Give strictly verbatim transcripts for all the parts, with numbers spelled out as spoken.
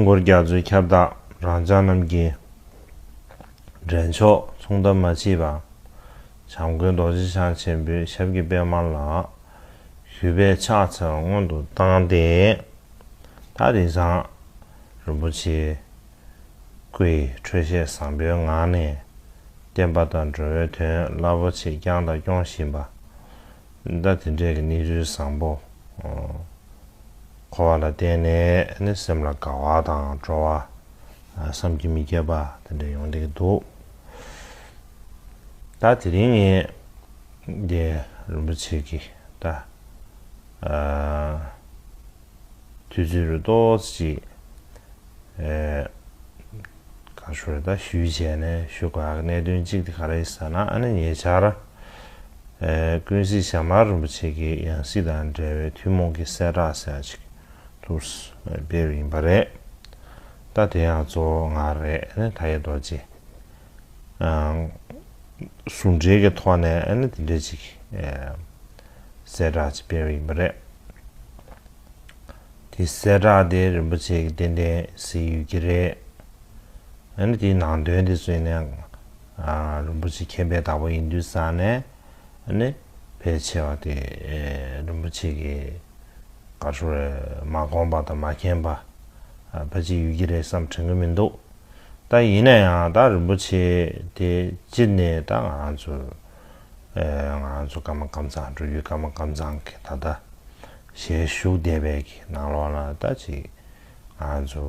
མགོན་རྒྱ་མཚོའི་ཁྱབ་བདག་རང་ཅག་རྣམས་ཀྱི་འདྲེན་མཆོག་མཚུངས་ཟླ་མ་མཆིས་པ། བྱམས་མགོན་རྡོ་རྗེ་འཆང་ཆེན་པོའི་ཞབས་ཀྱི་པད་མ་ལ་གུས་པས་ཕྱག་འཚལ་བ་སྔོན་དུ་བཏང་སྟེ། ད་དེང་སང་རིན་པོ་ཆེ་སྐུ་ཡི་འཕྲོད་བཞེས་བཟང་པོའི་ངང་ནས་བསྟན་པ་དང་འགྲོ་བའི་དོན་རླབས་པོ་ཆེ་བསྐྱངས་དང་སྐྱོང་བཞིན་པ། ད་དེ་འདྲའི་གི་གནས་ཚུལ་བཟང་པོ་འཁོར་བ་ལ་བརྟེན་ནས་ནི་སེམས་ལ་དགའ་བ་དང་སྤྲོ་བ་བསམ་གྱིས་མི་ཁྱབ་པ་དེ་འདྲ་ཡོང་བསྡད་ཀྱི་འདུག་ད་དེ་རིང་ངས་འདི་རིན་པོ་ཆེ་གི་ད་དུས་ཚོད་རུ་ཏོག་ཙམ་ཅིག་ཨེ། གང་ཞུ་རེད། ད་ཞུས་བྱས་ནས་ཞུ་དགོས་ཡག་གནད་དོན་གཅིག་དེ་ག་རེ་ཡིན་ཟེར་ན། ཨ་ནི་ཉེ་ཆར་ཨེ། ཀུན་གཟིགས་ཞྭ་དམར་རིན་པོ་ཆེ་གི་ཡང་སྲིད་དང་འབྲེལ་བའི་ཐུན་མོང་གི་གསལ་བསྒྲགས་ཟེར་ཡག་ཅིག་ཐུགས་སུ་སྤེལ་བ་ཡིན་པ་རེད། ད་དེ་ཡང་གཙོ་བོ་ང་རེད། ཨ་ནི་མཐའ་ཡས་རྡོ་རྗེ་ཨ། ཟུང་འབྲེལ་གྱི་ཐོག་ནས་ཨ་ནི་དེ་འདྲ་ཅིག་ཨེ། གསལ་བསྒྲགས་ཅིག་སྤེལ་བ་ཡིན་པ་རེད། དེ་གསལ་བསྒྲགས་དེ་རིན་པོ་ཆེ་གིས་ཏན་ཏན་གཟིགས་ཡོད་ཀྱི་རེད། ཨ་ནི་དེའི་ནང་དོན་དེ་ཚོ་ཡིན་ན་ཨ། རིན་པོ་ཆེ་མཁྱེན་པའི་བདག་པོ་ཡིན་དུས་ཙང་ནས། ཨ་ནི་ཕལ་ཆེ་བ་དེ་ཨེ། རིན་པོ་ཆེ་གིས་ག་རེ་ཟེར། མ་དགོངས་པ་དང་མ་མཁྱེན་པ་ཨ། ཕལ་ཆེར་ཡོད་ཀྱི་རེད་བསམ་དྲན་གྱི་མི་འདུག་ད་ཡིན་ན་ཡང་ད་རིན་པོ་ཆེ་དེ་སྤྱིར་ནས་ད་ང་རང་ཚོ་ཨེ། ང་རང་ཚོ་ཀརྨ་ཀམ་ཚང་འགྲོ་ཡུལ་ཀརྨ་ཀམ་ཚང་གི་ད་ལྟ་ཞལ་བཞུགས་བསྡད་པའི་གི་ནང་ལོགས་ལ་ད་ཅིག་ང་རང་ཚོ་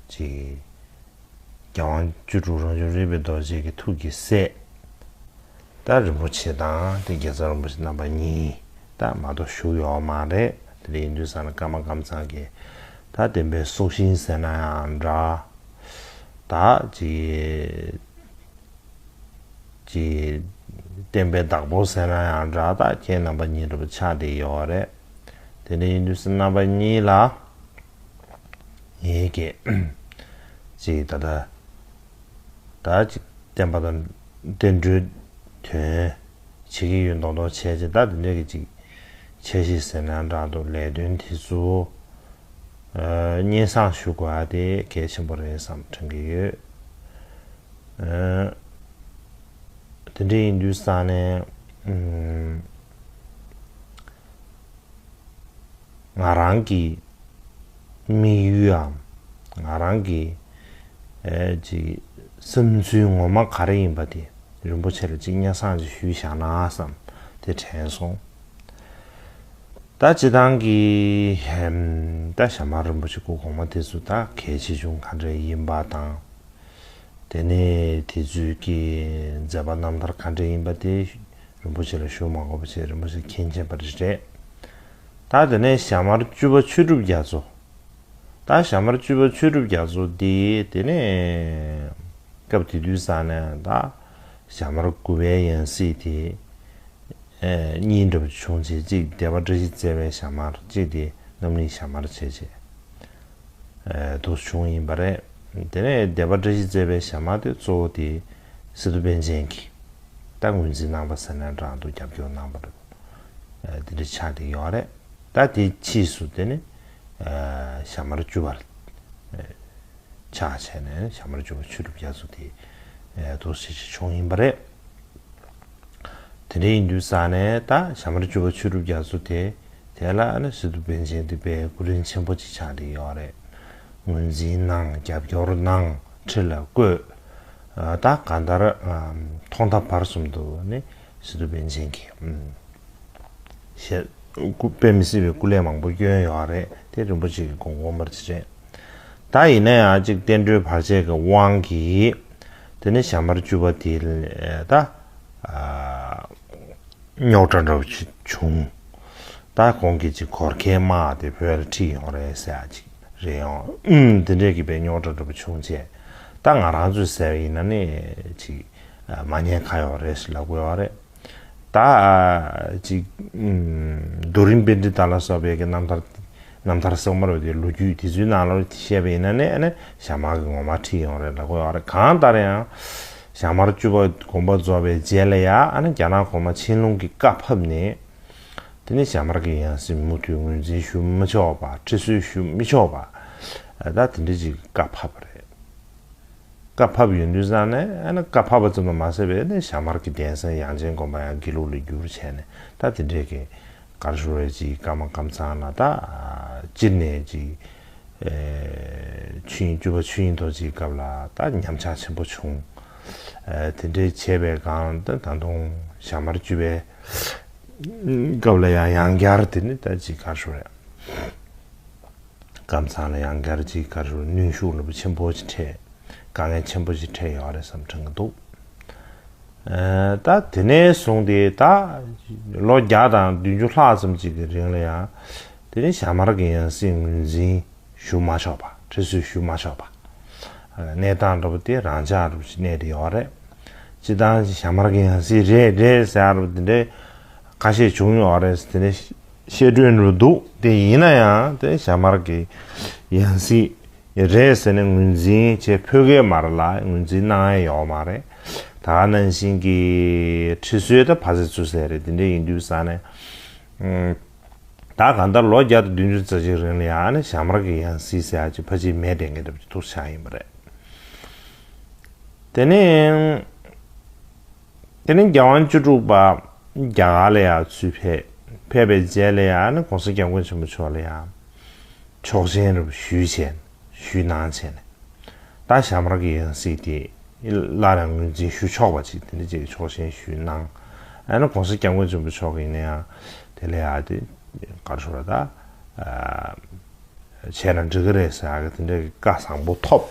ཅིག་རྒྱལ་དབང་བཅུ་དྲུག་རང་བྱུང་རིག་པའི་རྡོ་རྗེ་གི་ཐུགས་ཀྱི་སྲས། ད་རིན་པོ་ཆེ་དང་དེ་རྒྱལ་ཚབ་རིན་པོ་ཆེ་རྣམ་པ་གཉིས་ད་མ་གཏོགས་བཞུགས་ཡོད་མ་རེད། དེ་འདྲ་ཡིན་དུས་ཙང་ནས་ཀརྨ་ཀམ་ཚང་གི་ད་བསྟན་པའི་སྲོག་ཤིང་ཟེར་ན་ཡང་འདྲ། ད་ཅིག་ཅིག་བསྟན་པའི་བདག་པོ་ཟེར་ན་ཡང་འདྲ། ད་ཁྱེད་རྣམ་པ་གཉིས་འདྲ་པོ་ཆགས་བསྡད་ཡོད་རེད། དེ་འདྲ་ཡིན་དུས་ཙང་རྣམ་པ་གཉིས་ལ་ངེད་ཀྱིས་ཅིག་ད་ལྟ་ད་ཅིག་བསྟན་པ་དང་བསྟན་འགྲོའི་དོན་བྱེད་ཀྱི་ཡོད་མདོག་མདོག་བྱས་བྱས། ད་དེ་འདྲ་གི་ཅིག་འཆར་གཞི་ཟེར་ན་འདྲ་འདུག་ལས་དོན་དེ་ཚོ་ཨ། སྙན་སེང་ཞུ་དགོས་པ་དེ་གལ་ཆེན་པོ་རེད་བསམ་དྲན་གྱི་ཡོད། ཨ། དེ་འདྲ་ཡིན་དུས་ཙང་ནས་ཨམ། ང་རང་གི་དམིགས་ཡུལ་འམ། ང་རང་གི་ཨེ། ཅིག་བསམ་ཚུལ་ངོ་མ་ག་རེ་ཡིན་པ་དེ་རིན་པོ་ཆེ་ལ་ཅིག་སྙན་སེང་ཅིག་ཞུས་བཞག་ན་བསམ་དེ་དྲན་སོང་། ད་སྤྱིར་བཏང་གི་ཧེམ། ད་ཞྭ་དམར་རིན་པོ་ཆེ་སྐུ་གོང་མ་དེ་ཚོ་ད་གལ་ཆེ་ཆུང་ག་འདྲ་ཡིན་པ་དང་། དེ་ནས་དེ་ཚོའི་གི་མཛད་པ་རྣམ་ཐར་ག་འདྲ་ཡིན་པ་དེ་རིན་པོ་ཆེ་ལ་ཞུ་མ་དགོས་པ་བྱས། རིན་པོ་ཆེ་མཁྱེན་མཁྱེན་པ་རེད། ད་དེ་ནས་ཞྭ་དམར་བཅུ་པ་ཆོས་གྲུབ་རྒྱ་མཚོ། ད་ཞྭ་དམར་བཅུ་པ་ཆོས་གྲུབ་རྒྱ་མཚོ་འདི་དེ་ནས་སྐབས་དེ་དུས་ཙང་ནས་ད་ཞྭ་དམར་དགུ་པའི་ཡང་སྲིད་དེ་ཨེ། གཉིས་འདྲ་པོ་བྱུང་བྱས། གཅིག་སྡེ་པ་བཀྲ་ཤིས་བརྩེ་བའི་ཞྭ་དམར། གཅིག་དེ་རྣམ་གླིང་ཞྭ་དམར་བྱས་བྱས། ཨེ། དུ་བྱུང་ཡིན་པ་རེད། དེ་ནས་སྡེ་པ་བཀྲ་ཤིས་བརྩེ་བའི་ཞྭ་དམར་དེ་གཙོ་བོ་དེ་སི་ཏུ་པཎ་ཆེན་གྱིས་ད་ངོས་འཛིན་གནང་བ་ཟེར་ན་འདྲ་འདུག་རྒྱབ་སྐྱོར་གནང་བ་རེད། ཨེ། དེ་འདྲ་ཆགས་བསྡད་ཡོད་རེད། ད་དེ་ཕྱིས་སུ་དེ་ནི་ཨེ། ཞྭ་དམར་བཅུ་པར་ཨེ། ཆགས་བྱས་ནས་ཞྭ་དམར་བཅུ་པ་ཆོས་གྲུབ་རྒྱ་མཚོ་དེ་ཨེ། དུ་ཞེ་ཆེ་བྱུང་ཡིན་པ་རེད། དེ་འདྲ་ཡིན་དུས་ཙང་ནས་ད་ཞྭ་དམར་བཅུ་པ་ཆོས་གྲུབ་རྒྱ་མཚོ་དེ་དེ་ལ་ཨ་ནི་སི་ཏུ་པཎ་ཆེན་དེ་དཔེ་སྐུ་དྲིན་ཆེན་པོ་ཅིག་ཆགས་བསྡད་ཡོད་རེད། ངོས་འཛིན་གནང་། རྒྱབ་སྐྱོར་གནང་། ཁྲི་ལ་བསྐོས། ཨ། ད་གང་ལྟར་ཨ། ཐོག་མཐའ་བར་གསུམ་དུ་ནི་སི་ཏུ་པཎ་ཆེན་གྱིས་ཨམ། ཞེས་སྐུ། དཔེ་མི་སྲིད་པའི་སྐུ་ལས་མང་པོ་བསྐྱོན་ཡོད་རེད། དེ་རིན་པོ་ཆེ་གི་དགོངས་དགོངས་པར་བྱས། ད་ཡིན་ན་ཡང་ཅིག་བསྟན་འགྲོའི་བར་ཆད་ཀྱི་དབང་གིས་དེ་ནས་ཞྭ་དམར་བཅུ་པ་དེ་ལ་ད་ཨ། རྙོག་དྲ་འདྲ་བོ་ཅིག་བྱུང་། ད་ཁོང་གིས་ཅིག་གོར་ཁའི་དམག་དེ་བོད་ལ་ཁྲིད་ཡོང་རེད་ཟེར་ཡག་ཅིག་རེད་ཡོང་། ཨུམ། དེ་འདྲས་ཀྱི་དཔེ་རྙོག་དྲ་འདྲ་པོ་བྱུང་བྱས། ད་ང་རང་ཚོས་ཟེར་བ་ཡིན་ན་ནི་ཅིག་མ་ཉན་ཁ་ཡོད་རེད་ཟེར་ལབ་དགོས་པ་རེད། ད་ཅིག་ཨུམ། རྡོ་རིང་པཎྜི་ཏ་ལ་སོགས་པའི་གི་རྣམ་ཐར། རྣམ་ཐར་གསང་བ་རེད་དེ། ལོ་རྒྱུས་དེ་ཚོའི་ནང་ལ་བཤད་པ་ཡིན་ན་ནི་ཨ་ནི་ཞྭ་དམར་གྱིས་ངོ་མ་ཁྲིད་ཡོང་རེད་ལབ་དགོས་པ་རེད། གང་ལྟར་ཡང་ཞྭ་དམར་བཅུ་པ་དགོངས་པ་རྫོགས་པའི་རྗེས་ལ་ཡ་ཨ་ནི་རྒྱ་ནག་གོང་མ་ཆན་ལུང་གིས་བཀའ་ཕབ་ནས། དེ་ནས་ཞྭ་དམར་གྱི་ཡང་སྲིད་མུ་མཐུད་ངོས་འཛིན་ཞུ་མི་ཆོག་པ། ཁྲི་གསོལ་ཞུ་མི་ཆོག་པ། ད་དེ་འདྲ་ཅིག་བཀའ་ཕབ་པ་རེད། བཀའ་ཕབ་ཡོང་དུས་ཙང་ནས་ཨ་ནི་བཀའ་ཕབ་པ་ཙམ་དུ་མ་ཟད་པའི་ནས་ཞྭ་དམར་གྱི་གདན་ས་ཡང་ཆེན་དགོན་པ་ཡང་དགེ་ལུགས་ལ་བསྒྱུར་བྱས་ནས་ད་དེ་འདྲའི་གི་གར་ཞུ་བའི་ཅིག་བཀའ་མ་ཀམ་ཚང་ལ་ད་སྤྱིར་ནས་ཅིག་ཆོས་དབྱིངས་སྤྲུལ་པ་ཆོས་དབྱིངས་རྡོ་རྗེའི་སྐབས་ལ་ད་ཉམས་ཆག་ཆེན་པོ་བྱུང་། དེ་འདྲའི་བྱས་པའི་སྒང་ད་ད་དུང་ཞྭ་དམར་བཅུ་པའི་སྐབས་ལ་ཡང་ཡང་བསྐྱར་དེ་ནི་ད་ཅིག་གར་ཞུ་བའི། ཀམ་ཚང་ལ་ཡང་བསྐྱར་ཅིག་ག་རེ་ཟེར་གནོན་ཤུགས་རླབས་ཆེན་པོ་ཅིག་འཕྲད། དཀའ་ངལ་ཆེན་པོ་ཅིག་འཕྲད་ཡོད་རེད་བསམ་དྲན་གྱི་འདུག་ཨ། ད་དེ་ནས་བཟུང་སྟེ་ད་ལོ་བརྒྱ་དང་བདུན་ཅུ་ལྷག་ཙམ་ཅིག་གི་རིང་ལ་ཡང་དེ་ནས་ཞྭ་དམར་གྱི་ཡང་སྲིད་ངོས་འཛིན་ཞུ་མ་ཆོག་པ། ཁྲི་སྲོལ་ཞུ་མ་ཆོག་པ། གནས་སྟངས་འདྲ་པོ་དེ་རང་འཇགས་འདྲ་པོ་ཅིག་གནས་བསྡད་ཡོད་རེད། སྤྱིར་བཏང་ཞྭ་དམར་གྱི་ཡང་སྲིད་རེད་རེད་ཟེར་ཡ་འདྲ་པོ་དེ་འདྲའི་ཁ་ཤས་བྱུང་ཡོད་རེད། དེ་ནས་བཤད་སྒྲོས་འདྲ་འདུག་དེ་ཡིན་ན་ཡང་དེ་ཞྭ་དམར་གྱི་ཡང་སྲིད་རེད་ཟེར་ནས་ངོས་འཛིན་བྱེད་ཕོད་ཀྱི་མ་རེད་ལ། ངོས་འཛིན་གནང་ཡ་ཡོད་མ་རེད། ད་ག་ནང་བཞིན་གྱི་ཁྲི་སྲོལ་ད་ཕ་ཚེ་བཙུགས་ཟེར་རེད། དེ་འདྲ་ཡིན་དུས་ཙང་ནས་ཨུམ། ད་གང་ལྟར་ལོ་བརྒྱ་དང་བདུན་ཅུ་རྩ་གཅིག་རིང་ལ་ཡང་ནི་ཞྭ་དམར་གྱི་ཡང་སྲིད་ཟེར་ཡ་ཅིག་ཕལ་ཆེར་མེད་བསྡད་མཁན་འདྲ་པོ་ཅིག་ཐུག་ཆགས་ཡིན་པ་རེད། དེ་ནས་དེ་ནས་རྒྱལ་དབང་བཅུ་དྲུག་པ་རྒྱ་གར་ལ་ཡང་ཚུར་ཕེབས། ཕེབས་པའི་རྗེས་ལ་ཡང་ནི་༸གོང་ས་༸སྐྱབས་མགོན་ཆེན་པོ་མཆོག་ལ་ཡང་ཆོག་མཆན་རུ་ཞུས་བྱས་ཞུས་གནང་བྱས་ནས། ད་ཞྭ་དམར་གྱི་ཡང་སྲིད་དེ་སླར་ཡང་ངོས་འཛིན་ཞུ་ཆོག་པ་ཅིག་དེ་འདྲ་ཅིག་ཆོག་མཆན་ཞུས་གནང་། ཨ་ནི་༸གོང་ས་༸སྐྱབས་མགོན་ཆེན་པོ་མཆོག་གིས་ཡིན་ན་ཡང་དེ་ལ་ཡང་དེ་ག་རེ་ཞུ་ར་ད་བྱས་ན་འགྲིག་གི་རེད་ཟེར་ཡག་གི་དེ་འདྲའི་བཀའ་བཟང་པོ་ཐོབ།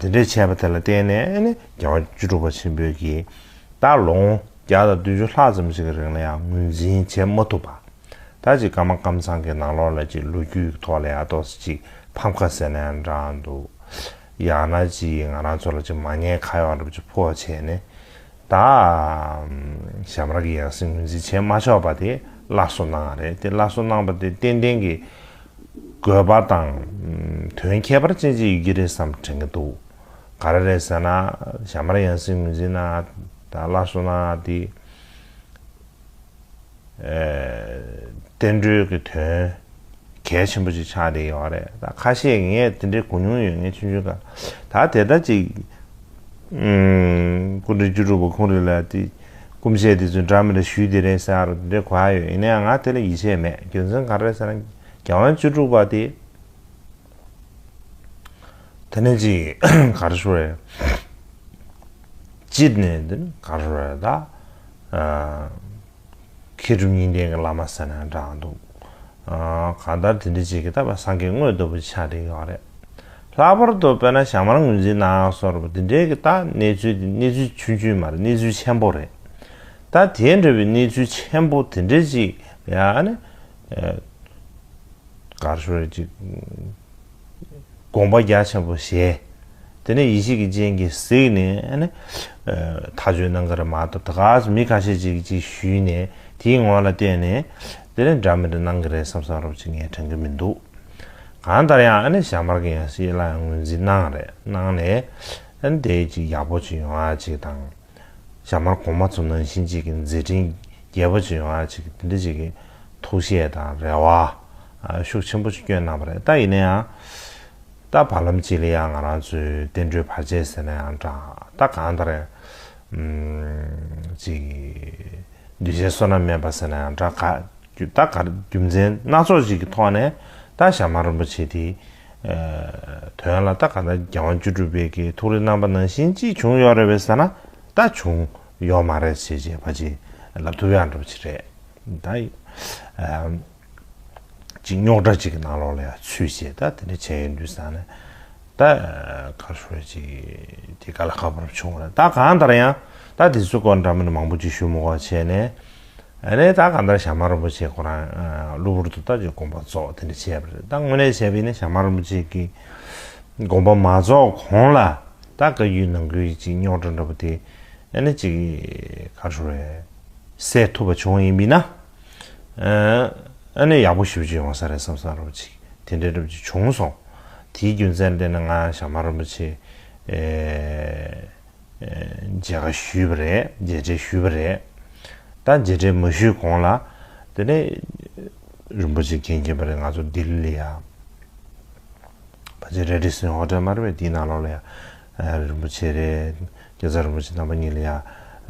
དེ་འདྲའི་བྱས་པ་དེ་ལ་བརྟེན་ནས་ཨ་ནི་རྒྱལ་དབང་བཅུ་དྲུག་པ་ཆེན་པོས་ཀྱིས་ད་ལོ་ངོ་བརྒྱ་དང་བདུན་ཅུ་ལྷག་ཙམ་ཞིག་གི་རིང་ལ་ཡང་ངོས་འཛིན་བྱེད་མ་ཐུབ་པ། ད་ཅིག་ཀརྨ་ཀམ་ཚང་གི་ནང་ལོགས་ལ་ཅིག་ལོ་རྒྱུས་ཀྱི་ཐོག་ལ་ཡང་ཏོག་ཙམ་ཅིག་ཕམ་ཁ་ཟེར་ན་ཡང་འདྲ་འདུག་ཡང་ན་ཅིག་ང་རང་ཚོ་ལ་ཅིག་མ་ཉེས་ཁ་གཡོག་འདྲ་པོ་ཅིག་ཕོག་བྱས་ནས་ད་ཞྭ་དམར་གྱི་ཡང་སྲིད་ངོས་འཛིན་བྱེད་མ་ཆོག་པ་དེ་སླར་གསོ་གནང་བ་རེད། དེ་སླར་གསོ་གནང་པ་དེ་ཏན་ཏན་གྱི་དགོས་པ་དང་དོན་ཁྱད་པར་ཅན་ཅིག་ཡོད་ཀྱི་རེད་བསམ་དྲན་གྱི་འདུག་ག་རེ་རེད་ཟེར་ན་ཞྭ་དམར་ཡང་སྲིད་ངོས་འཛིན་གནང་དང་སླར་གསོ་གནང་དེ། བསྟན་འགྲོའི་གི་དོན་གལ་ཆེན་པོ་ཅིག་ཆགས་བསྡད་ཡོད་རེད། ད་ཁ་ཤས་ངས་དེ་འདྲའི་གོ་མྱོང་ཡོད། ངས་ཆུང་ཆུང་སྐབས་ད་དེ་ལྟ་ཅིག་སྐུ་ཕྲེང་བཅུ་དྲུག་པ་ཁོང་རེ་ལ་དེ་སྐུ་མཆེད་དེ་ཚོས་འདྲ་མི་འདྲ་ཞུས་དེ་རེད་ཟེར་རོ་དེ་འདྲའི་གོ་ཡ་ཡོད། ཡིན་ན་ཡང་ང་དེ་ལ་ཡིད་ཆེས་མེད། རྒྱུ་མཚན་ག་རེ་རེད་ཟེར་ན་རྒྱལ་དབང་བཅུ་དྲུག་པ་དེ་དེ་ནས་ཅིག་ག་རེ་ཞུ་རེད། སྤྱིར་ནས་འདི་ནི་ག་རེ་རེད་ད། མཁས་གྲུབ་གཉིས་ལྡན་གྱི་བླ་མ་ཟེར་ན་འདྲ་འདུག་གང་ལྟར་དེ་འདྲ་ཅིག་གི་ད་པ་སངས་རྒྱས་དངོས་ལྟ་བུ་ཆགས་བསྡད་ཡོད་རེད། ལྷག་པར་དུ་དཔེར་ན་ཞྭ་དམར་ངོས་འཛིན་གནང་སོགས་རེད་པ་དེ་འདྲའི་གི་ད་གནས་ཚུལ་དེ་གནས་ཚུལ་ཆུང་ཆུང་མ་རེད། གནས་ཚུལ་ཆེན་པོ་རེད། ད་དེ་འདྲ་བའི་གནས་ཚུལ་ཆེན་པོ་དེ་འདྲ་ཅིག་ཡང་ནི་གར་ཤོར་ཅིག་དགོངས་པ་རྒྱ་ཆེན་པོ་བཞེས། དེ་ནས་ཡེ་ཤེས་ཀྱི་སྤྱན་གྱིས་གཟིགས་ནས་ཨ་ནི། ཐག་གཅོད་གནང་གི་རེད་མ་གཏོགས་ད་ག་ཚོད་མི་ཁ་ཤས་ཅིག་ཅིག་ཞུས་ནས་དེའི་ངོ་ལ་བལྟས་ནས་དེ་ནས་འདྲ་མི་འདྲ་གནང་གི་རེད་བསམ་བསམ་རོབ་ཅིག་ངས་དྲན་གི་མི་འདུག་གང་ལྟར་ཡང་ཨ་ནི་ཞྭ་དམར་གྱི་ཡང་སྲིད་ལ་ཡང་ངོས་འཛིན་གནང་རེད། གནང་ནས་ཨ་ནི་དེ་ཅིག་ཡག་པོ་ཅིག་ཡོང་ཡ་ཅིག་དང་། ཞྭ་དམར་གོང་མ་ཚོ་ནང་བཞིན་ཅིག་གི་མཛད་འཕྲིན་རྒྱས་པོ་ཅིག་ཡོང་ཡ་ཅིག་དེ་འདྲ་ཅིག་གི་ཐུགས་བཞེད་དང་རེ་བ་ཤུགས་ཆེན་པོ་ཅིག་བསྐྱོན་གནང་བ་རེད། ད་ཡིན་ན་ཡང་ད་བར་ལམ་ཅིག་ལ་ཡང་ང་རང་ཚོའི་བསྟན་འགྲོའི་བར་ཆད་ཟེར་ན་ཡང་འདྲ། ད་གང་ལྟར་ཅིག་འདུས་བྱས་བསོད་ནམས་མེད་པ་ཟེར་ན་ཡང་འདྲ། ག་ད་ག་རྒྱུ་མཚན་སྣ་ཚོགས་ཅིག་གི་ཐོག་ནས་ད་ཞྭ་དམར་རིན་པོ་ཆེ་དེ་དོན་ལ་ད་ག་ད་རྒྱལ་དབང་བཅུ་དྲུག་པའི་གི་ཐུགས་རེ་གནང་པ་ནང་བཞིན་ཅིག་བྱུང་ཡོད་རེད་པས་ཟེར་ན་ད་བྱུང་ཡོད་མ་རེད་ཅེས་བྱས་ཕལ་ཆེར་ལབ་ཐུབ་ཡག་འདྲ་པོ་ཅིག་རེད། ད་ཅིག་རྙོག་དྲ་ཅིག་གི་ནང་ལོགས་ལ་ཡང་ཚུད་བྱས་ད་དེ་འདྲ་བྱས་ཡོད་དུས་ཙང་ནས་ད་ག་རེ་ཞུ་ཅིག་དེ་དཀའ་ལས་ཁག་པོ་བྱུང་བ་རེད། ད་གང་ལྟར་ཡང་ད་དེ་ཚོའི་སྐོར་འདྲ་མི་འདྲ་མང་པོ་ཅིག་ཞུ་མི་དགོས་བྱས་ནས། ཨ་ནི་ད་གང་ལྟར་ཞྭ་དམར་རིན་པོ་ཆེ་ཁོ་རང་གློ་བུར་དུ་ད་ཅིག་དགོངས་པ་རྫོགས་དེ་འདྲ་བྱས་པ་རེད། ད་དངོས་གནས་བྱས་པ་ཡིན་ན་ཞྭ་དམར་རིན་པོ་ཆེ་གི་དགོངས་པ་མ་རྫོགས་གོང་ལ་ད་བཀའ་བརྒྱུད་ནང་ཁུལ་ཅིག་རྙོག་དྲ་འདྲ་པོ་དེ་ཨ་ནི་ཅིག་ག་རེ་ཞུ་རེད། སེལ་ཐུབ་པ་བྱུང་ཡིན་པ་ཡིན་ན། ཨ་ནི་ཡག་པོ་ཞེ་པོ་ཅིག་ཡོང་ས་རེད་བསམ་བསམ་འདྲ་པོ་ཅིག་དེ་འདྲ་འདྲ་པོ་ཅིག་བྱུང་སོང་། དེའི་རྒྱུ་མཚན་ལ་བརྟེན་ནས་ང་ཞྭ་དམར་རིན་པོ་ཆེ་མཇལ་ཁ་ཞུས་པ་རེད། མཇལ་འཕྲད་ཞུས་པ་རེད། ད་མཇལ་འཕྲད་མ་ཞུས་གོང་ལ་དེ་ནས་རིན་པོ་ཆེ་མཁྱེན་མཁྱེན་པ་རེད། ང་ཚོ་ལྡི་ལི་ལ་ཡ། རྗེ་རལ་གྲི་སེང་ཧོ་ཏེ་མ་རེད་པས། དེའི་ནང་ལོགས་ལ་ཡ་རིན་པོ་ཆེ་རེད། སྐལ་བཟང་རིན་པོ་ཆེ་རྣམ་པ་གཉིས་ལ་ཡ་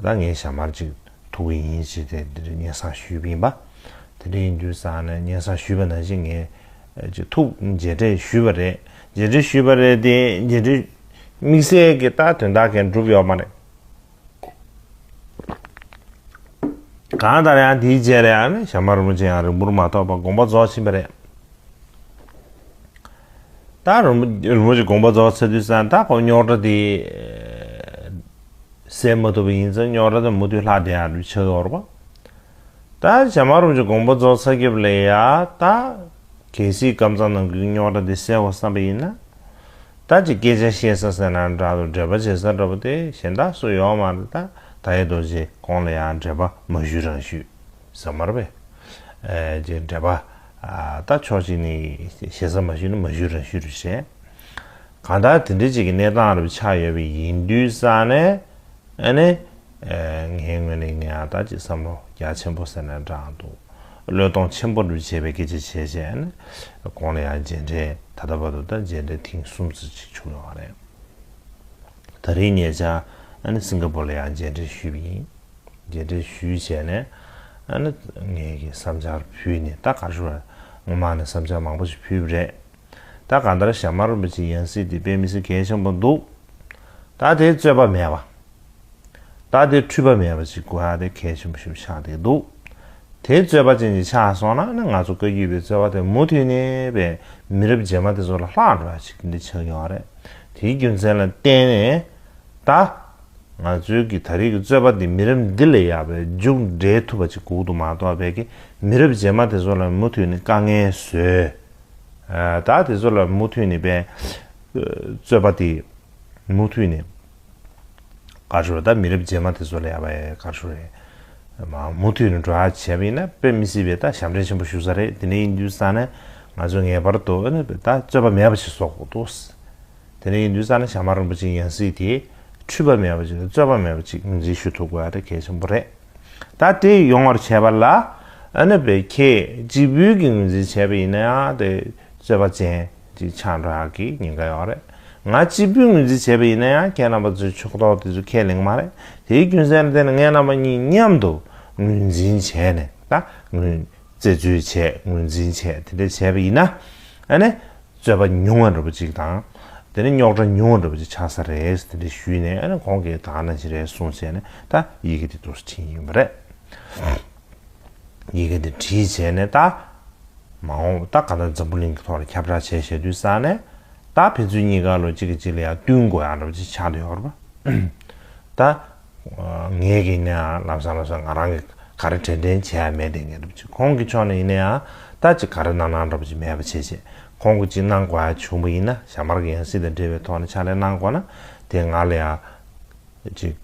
ད་ངས་ཞྭ་དམར་ཅིག་ཐུག་གི་ཡིན་ཞེས་དེ་འདིར་སྙན་སེང་ཞུས་པ་ཡིན་པ། དེ་འདྲ་ཡིན་དུས་ཙང་ནས་སྙན་སེང་ཞུས་པ་ནང་བཞིན་ངས་ཅིག་ཐུག་མཇལ་འཕྲད་ཞུས་པ་རེད། མཇལ་འཕྲད་ཞུས་པ་རེད་དེ་མཇལ་འཕྲད་དམིགས་བསལ་གྱི་ད་དོན་དག་གང་འགྲུབ་ཡོད་མ་རེད། གང་ལྟར་ཡང་དེའི་རྗེས་ལ་ཡང་ནི་ཞྭ་དམར་རིན་པོ་ཆེ་ཡང་རིང་པོར་མ་ཐོགས་པར་དགོངས་པ་རྫོགས་ཕྱིན་པ་རེད། ད་རིན་པོ་རིན་པོ་ཆེ་དགོངས་པ་རྫོགས་ཚར་དུས་ཙང་ད་ཁོ་རྙོག་དྲ་དེ་སེལ་མ་ཐུབ་པ་ཡིན་ཙང་རྙོག་དྲ་དེ་མུ་མཐུད་ལྷག་བསྡད་ཡག་འདྲ་ཆགས་ཡོད་རེད་པ། ད་ཞྭ་དམར་རིན་པོ་ཆེ་དགོངས་པ་རྫོགས་ཚར་རྒྱབ་ལ་ཡ་ད་གལ་སྲིད་ཀམ་ཚང་ནང་གི་རྙོག་དྲ་དེ་སེལ་དགོས་བསམ་པ་ཡིན་ན། ད་ཅིག་སྐད་ཆ་བཤད་ས་ཟེར་ན་འདྲ་འདུག་འགྲེལ་པ་བྱེད་ས་འདྲ་པོ་དེ་གཞན་དག་སུ་ཡོད་མ་རེད། ད་ད་ཡེ་རྡོ་རྗེ་ཁོང་ལ་ཡང་འགྲེལ་པ་མ་ཞུས་རང་ཞུས་ཟེར་མ་རེད་པས། ཨེ་ཅིག་འགྲེལ་པ་ཨ་ད་ཕྱོགས་གཅིག་ནས་ཞེ་ས་མ་ཞུས་ན་མ་ཞུས་རང་ཞུས་རེད་བྱས། གང་ལྟར་དེ་འདྲ་ཅིག་གི་གནས་སྟངས་རེ་ཆགས་ཡོད་པ་ཡིན་དུས་ཙང་ནས། ཨ་ནི། ཨེ་ངའི་ངོས་ནས་ངས་ཨ་ད་ཅིག་བསམ་བློ་རྒྱ་ཆེན་པོ་ཟེར་ན་འདྲ་འདུག་བློས་གཏོང་ཆེན་པོ་འདྲ་བྱས་པའི་སྐད་ཆ་བྱས་བྱས་ཨ་ནི། ཁོང་ལ་ཡང་མཇལ་འཕྲད་ད་ལྟ་བར་དུ་ད་མཇལ་འཕྲད་ཐེངས་གསུམ་ཙམ་ཅིག་བྱུང་ཡོད་རེད། ད་རེས་ཉེ་ཆར་ཨ་ནི་སིང་ག་པོར་ལ་ཡང་མཇལ་འཕྲད་ཞུས་པ་ཡིན། མཇལ་འཕྲད་ཞུས་བྱས་ནས་ཨ་ནི་ངས་ཀྱི་བསམ་འཆར་ཕུལ་ནས་ད་ག་རེ་ཞུ་བ་ངོ་མ་ནས་བསམ་འཆར་མང་པོ་ཞིག་ཕུལ་བ་རེད། ད་གང་ལྟར་ཞྭ་དམར་རིན་པོ་ཆེའི་ཡང་སྲིད་དེ་དཔེ་མི་སྲིད་གལ་ཆེན་པོ་འདུག་ད་དེ་རྩོད་པ་མེད་པ། ད་དེ་འཁྲུལ་པ་མེད་པ་ཞིག་དགོས་ཡ་དེ་གལ་ཆེན་པོ་ཞིག་ཆགས་བསྡད་འདུག་དེ་རྩོད་པ་ཅན་ཅིག་ཆགས་སོང་ན་ནི་ང་ཚོ་བཀའ་བརྒྱུད་པའི་རྩོད་པ་དེ་མུ་མཐུད་ནས་པའི་མི་རབས་རྗེས་མ་དེ་ཚོ་ལ་ལྷག་འགྲོ་ཡ་ཞིག་འདི་ཆགས་ཡོང་བ་རེད། དེའི་རྒྱུ་མཚན་ལ་བརྟེན་ནས་ད་ང་ཚོའི་གི་ད་རེས་ཀྱི་རྩོད་པ་འདི་མི་རབས་འདི་ལ་ཡ་པའི་མཇུག་འབྲས་ཐུབ་པ་ཅིག་དགོས་འདུག་མ་གཏོགས་པའི་གི་མི་རབས་རྗེས་མ་དེ་ཚོ་ལ་མུ་མཐུད་ནས་དཀའ་ངལ་བཟོས། ཨ་ད་དེ་ཚོ་ལ་མུ་མཐུད་ནས་པའི་རྩོད་པ་དེ་མུ་མཐུད་ནས་ག་རེ་ཞུ་རེད། ད་མི་རབས་རྗེས་མ་དེ་ཚོ་ལ་ཡ་པའི་ག་རེ་ཞུ་རེད། མ་མུ་མཐུད་ནས་འགྲོ་ཡ་བྱས་པ་ཡིན་ན་དཔེ་མི་སྲིད་པའི་ད་ཞབས་འདྲེན་ཆེན་པོ་ཞུ་ས་རེད། དེ་འདྲ་ཡིན་དུས་ཙང་ནས་ང་ཚོ་ངེས་པར་དུ་ཨ་ནི་ད་རྩོད་པ་མེད་པ་ཞིག་བཟོ་དགོས་འདུག་དེ་འདྲ་ཡིན་དུས་ཙང་ནས་ཞྭ་དམར་རིན་པོ་ཆེའི་ཡང་སྲིད་དེ་འཁྲུལ་པ་མེད་པ་ཅིག་དང་རྩོད་པ་མེད་པ་ཅིག་ངོས་འཛིན་ཞུ་ཐུབ་དགོས་ཡ་དེ་གལ་ཆེན་པོ་རེད། ད་དེ་ཡོང་བར་བྱས་པ་ལ་ཨ་ནི་པའི་ཁྱེད་གཅིག་པུས་ཀྱི་ངོས་འཛིན་བྱས་པ་ཡིན་ན་ཡང་དེ་རྩོད་པ་ཅན་ཅིག་ཆགས་འགྲོ་ཡག་གི་ཉེན་ཁ་ཡོད་རེད། ང་གཅིག་པུས་ངོས་འཛིན་བྱས་པ་ཡིན་ན་ཡང་ཁྱེད་རྣམ་པ་ཚོའི་ཕྱོགས་གཏོགས་དེ་ཚོ་ཁས་ལེན་གི་མ་རེད། དེའི་རྒྱུ་མཚན་ལ་བརྟེན་ནས་ངས་རྣམ་པ་གཉིས་མཉམ་དུ་ངོས་འཛིན་བྱས་ནས་ད་ངོས་རྩད་གཅོད་བྱས་ངོས་འཛིན་བྱས་དེ་འདྲ་བྱས་པ་ཡིན་ན་ཨ་ནི། རྩོད་པ་ཉུང་བ་འདྲ་པོ་ཅིག་དང་། དེ་ནས་རྙོག་དྲ་ཉུང་བ་འདྲ་པོ་ཅིག་ཆགས་ས་རེད་དེ་འདྲ་ཞུས་ནས་ཨ་ནི་ཁོང་གིས་ད་ག་ནང་བཞིན་རེད་གསུངས་བྱས་ནས་ད་ཡི་གེ་དེ་འདུག་སེ་བྲིས་ཡིན་པ་རེད། ཡི་གེ་དེ་བྲིས་བྱས་ནས་ད་མ་འོངས་ད་ག་ད་འཛམ་བུ་གླིང་གི་ཐོག་ལ་ཁྱབ་བསྒྲགས་བྱས་བྱས་དུས་ཙང་ནས་ད་ཕན་ཚུན་གཉིས་ཀ་ལོ་གཅིག་གིས་གཅིག་ལ་ཡང་བསྟུན་དགོས་ཡག་འདྲ་པོ་ཅིག་ཆགས་བསྡད་ཡོད་རེད་པ། ད། ངས་ཀྱིས་ནི་ལམ་སང་ལམ་སང་ང་རང་གིས་ག་རེ་དྲན་དྲན་བྱས་ཡ་མེད་དེ་ངས་འདྲ་པོ་ཅིག་ཁོང་གི་ཕྱོགས་ནས་ཡིན་ན་ཡང་ད་ཅིག་ག་རེ་གནང་གནང་འདྲ་པོ་ཅིག་མེད་པ་བྱས་བྱས་ཁོང་གིས་ཅིག་གནང་དགོས་ཡ་བྱུང་བ་ཡིན་ན་ཞྭ་དམར་གྱི་ཡང་སྲིད་དང་འབྲེལ་བའི་ཐོག་ནས་ཕྱག་ལས་གནང་དགོས་ན་དེ་ང་ལ་ཡ་ཅིག་